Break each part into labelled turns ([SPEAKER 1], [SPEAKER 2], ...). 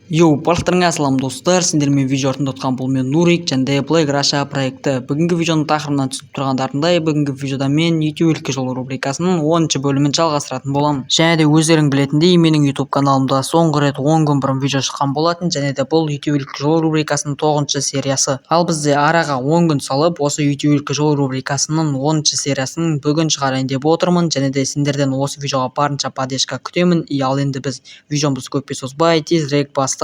[SPEAKER 1] Йоу, барлықтарыңа салам, достар! Сендермен видео артында отқан бұл мен, Нурик, және де Black Russia проекті. Бүгінгі видеоның тақырыбынан түсініп тұрғандарындай, бүгінгі видеода мен "Ютуберлікке жол" рубрикасының 10 бөлімін жалғастыратын боламын. Және де өздерің білетіндей, менің YouTube каналымда соңғы рет 10 күн бұрын видео шыққан болатын және де бұл "Ютуберлікке жол" рубрикасының 9 сериясы. Ал бізде араға 10 күн салып, осы "Ютуберлікке жол" рубрикасының 10 сериясын бүгін шығарайын деп отырмын және де сендерден осы видеоға барынша поддержка күтемін. И ал енді біз видеомызды көпке созбай, тезірек бастайық.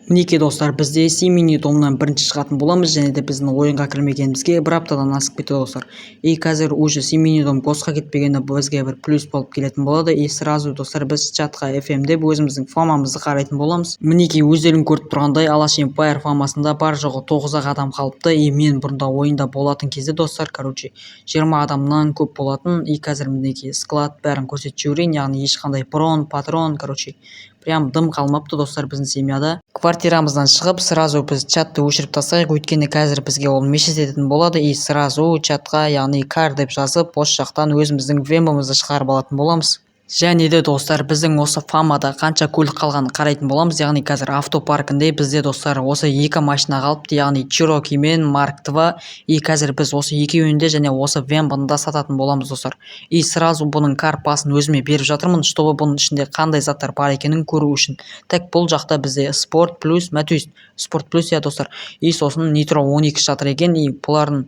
[SPEAKER 1] Мінекей, достар, бізде семейный домнан бірінші шығатын боламыз және де біздің ойынға кірмегенімізге бір аптадан асып кетті, достар. И қазір уже семейный дом госқа кетпегені бізге бір плюс болып келетін болады. И сразу, достар, біз чатқа FM деп өзіміздің фамамызды қарайтын боламыз. Мінекей, өздерің көріп тұрғандай, Алаш Эмпайр фамасында бар жоғы тоғыз ақ адам қалыпты. И мен бұрында ойында болатын кезде, достар, короче, 20 адамнан көп болатын. И қазір, мінекей, склад бәрін көрсетіп жіберейін, яғни ешқандай брон, патрон, короче, прям дым қалмапты, достар, біздің семьяда. Квартирамыздан шығып, сразу біз чатты өшіріп тастайық, өйткені қазір бізге ол мешать ететін болады. И сразу чатқа, яғни кар деп жазып, осы жақтан өзіміздің вембамызды шығарып алатын боламыз. Және де, достар, біздің осы фамада қанша көлік қалғанын қарайтын боламыз. Яғни қазір автопаркінде бізде, достар, осы екі машина қалыпты, яғни Чироки мен Марк 2. И қазір біз осы екеуін де және осы вембаны да сататын боламыз, достар. И сразу бұның карпасын өзіме беріп жатырмын, чтобы бұның ішінде қандай заттар бар екенін көру үшін. Так, бұл жақта бізде Спорт плюс ма, то есть Спорт плюс, иә, достар, и сосын Нитро 12 жатыр екен. И бұлардың,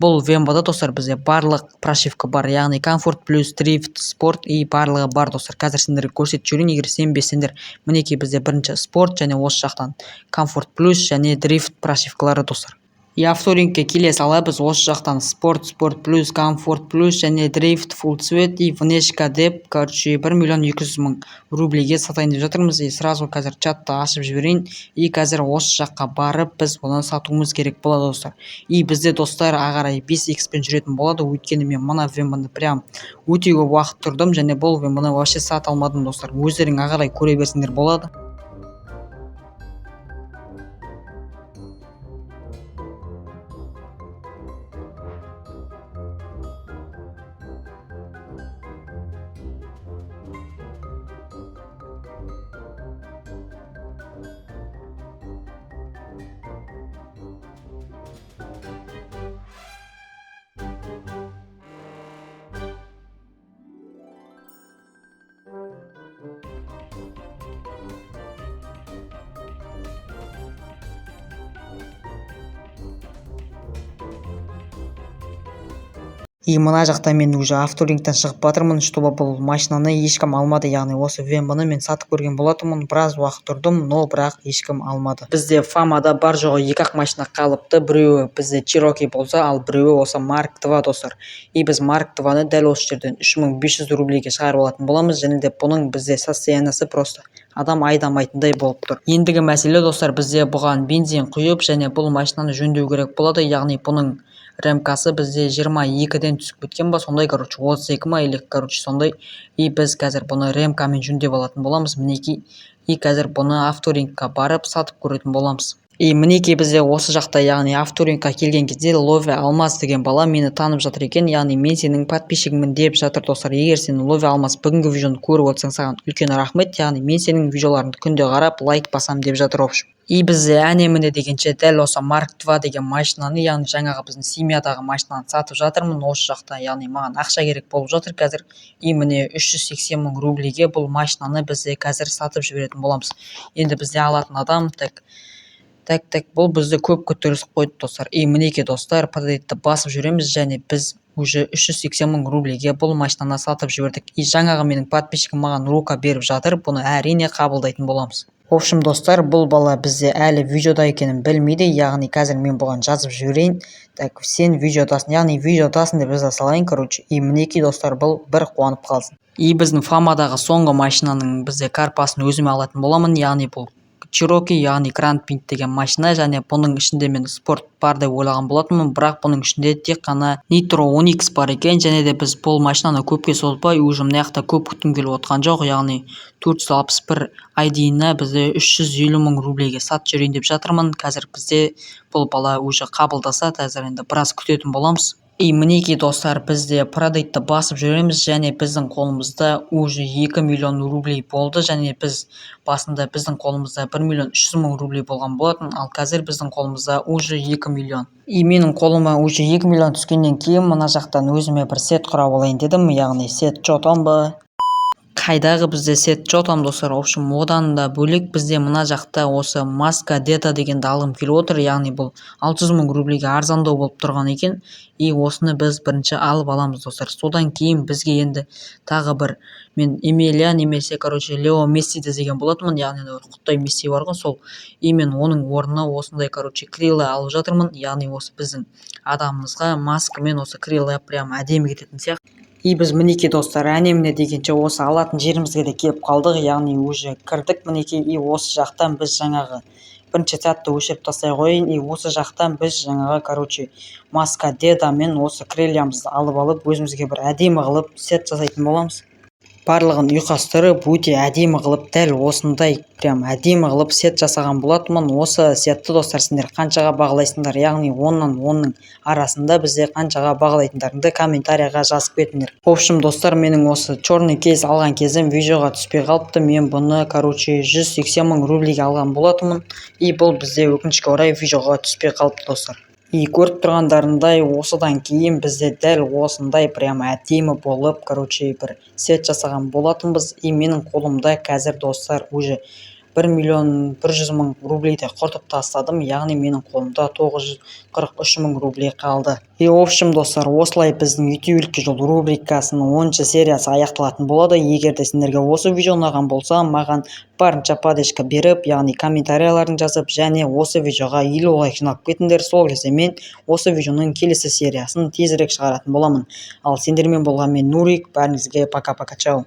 [SPEAKER 1] бұл вембада, достар, бізде барлық прошивка бар, яғни Комфорт плюс, Дрифт, Спорт и барлығы бар, достар. Қазір сендерге көрсетіп жіберейін, егер сенбесеңдер. Мінекей, бізде бірінші Спорт және осы жақтан Комфорт плюс және Дрифт прошивкалары, достар. И авторынокке келе сала біз осы жақтан Спорт, Спорт плюс, Комфорт плюс және Дрифт, фулл цвет и внешка деп, короче, 1 200 000 рубльге сатайын деп жатырмыз. И сразу қазір чатты ашып жіберейін. И қазір осы жаққа барып, біз оны сатуымыз керек болады, достар. И бізде, достар, ары қарай 5 пен жүретін болады, өйткені мен мына вембаны прям өте көп уақыт тұрдым және бұл вембаны вообще сата алмадым, достар. Өздерің ары қарай көре берсеңдер болады. И мына жақта мен уже авторыноктан шығып батырмын, чтобы бұл машинаны ешкім алмады, яғни осы вембаны мен сатып көрген болатынмын, біраз уақыт тұрдым, но бірақ ешкім алмады. Бізде фамада бар жоғы екі ақ машина қалыпты. Біреуі бізде Чироки болса, ал біреуі осы Марк 2, достар. И біз Марк 2-ны дәл осы жерден 3500 рубльге шығарып алатын боламыз. Және де бұның бізде состояниесі просто адам айдамайтындай болып тұр. Ендігі мәселе, достар, бізде бұған бензин құйып және бұл машинаны жөндеу керек болады. Яғни бұның ремкасы бізде 22-ден түсіп кеткен ба, сондай, короче, 32 ма или, короче, сондай. И біз қазір бұны ремкамен жөндеп алатын боламыз, мінекей. И қазір бұны авторынокқа барып сатып көретін боламыз. И мінекей, бізде осы жақта, яғни авторынокқа келген кезде Лови Алмаз деген бала мені танып жатыр екен, яғни мен сенің подписчигімін деп жатыр, достар. Егер сен, Лови Алмаз, бүгінгі видеоны көріп отырсаң, саған үлкен рахмет. Яғни мен сенің видеоларыңды күнде қарап, лайк басамын деп жатыр, в общем. И бізде әне міне дегенше дәл осы Марк 2 деген машинаны, яғни жаңағы біздің семьядағы машинаны сатып жатырмын осы жақта, яғни маған ақша керек болып жатыр қазір. И міне, 380 мың рубльге бұл машинаны бізде қазір сатып жіберетін боламыз. Енді бізде алатын адам, так, так, так, бұл бізді көп күттіргізіп қойды, достар. И мінекей, достар, продать басып жүреміз және біз уже 380 мың рубльге бұл машинаны сатып жібердік. И жаңағы менің подписчигім маған рука беріп жатыр, бұны әрине қабылдайтын боламыз. В общем, достар, бұл бала бізде әлі видеода екенін білмейді, яғни қазір мен бұған жазып жіберейін. Так, сен видеодасың, яғни видеодасың деп жаза салайын, короче. И мінекей, достар, бұл бір қуанып қалсын. И біздің фамадағы соңғы машинаның бізде карпасын өзіме алатын боламын, яғни бұл Чироки, яғни Гранд Пинт деген машина. Және бұның ішінде мен Спорт бар деп ойлаған болатынмын, бірақ бұның ішінде тек қана Нитро 10X бар екен. Және де біз бұл машинаны көпке созбай, уже мына жақта көп күткім келіп отқан жоқ, яғни 461 ID-ні бізде 350 мың рубльге сатып жіберейін деп жатырмын. Қазір бізде бұл бала уже қабылдаса, қазір енді біраз күтетін боламыз. И мінекей, достар, бізде продать ты басып жүреміз және біздің қолымызда уже 2 миллион рублей болды. Және біз басында біздің қолымызда 1 миллион 300 мың рублей болған болатын, ал қазір біздің қолымызда уже 2 миллион. И менің қолыма уже 2 миллион түскеннен кейін мына жақтан өзіме бір сет құрап алайын дедім, яғни сет чё там ба, қайдағы бізде сет чё там, достар. В общем, одан да бөлек бізде мына жақта осы маска деда дегенді алғым келіп отыр, яғни бұл 600 мың рублейге арзандау болып тұрған екен. И осыны біз бірінші алып аламыз, достар. Содан кейін бізге енді тағы бір мен Емелия немесе, короче, Лео Мессиді іздеген болатынмын, яғни құттай Месси бар ғой, сол. И мен оның орнына осындай, короче, крылья алып жатырмын, яғни осы біздің адамымызға маска мен осы крылья прям әдемі кететін сияқты. И біз, мінекей, достар, әне-міне дегенше осы алатын жерімізге де келіп қалдық, яғни уже кірдік, мінекей. И осы жақтан біз жаңағы бірінші сәтті өшіріп тастай қояйын. И осы жақтан біз жаңағы, короче, маска деда мен осы крылья мызды алып алып, өзімізге бір әдемі қылып сет жасайтын боламыз. Барлығын ұйқастырып, өте әдемі қылып, дәл осындай прям әдемі қылып сет жасаған болатынмын. Осы сетті, достар, сендер қаншаға бағалайсыңдар? Яғни 10-нан 10-ның арасында бізде қаншаға бағалайтындарыңды комментарийға жазып кетіңдер. В общем, достар, менің осы черный кейс алған кезім видеоға түспей қалыпты. Мен бұны, короче, 180 мың рублейге алған болатынмын, и бұл бізде, өкінішке орай, видеоға түспей қалыпты, достар. И көріп тұрғандарындай, осыдан кейін бізде дәл осындай прям әдемі болып, короче, бір сет жасаған болатынбыз. И менің қолымда қазір, достар, уже 1 миллион 100 мың рублейді құртып тастадым, яғни менің қолымда 943 мың рублей қалды. И в общем, достар, осылай біздің «Ютуберлікке жол» рубрикасының 10-сериясы аяқталатын болады. Егер де сендерге осы видео ұнаған болса, маған барынша поддержка беріп, яғни комментарияларың жазып және осы видеоға 50 лайк жинап кетіңдер. Сол кезде мен осы видеоның келесі сериясын тезірек шығаратын боламын. Ал сендермен болған мен, Нурик. Бәріңізге пока пока, чао.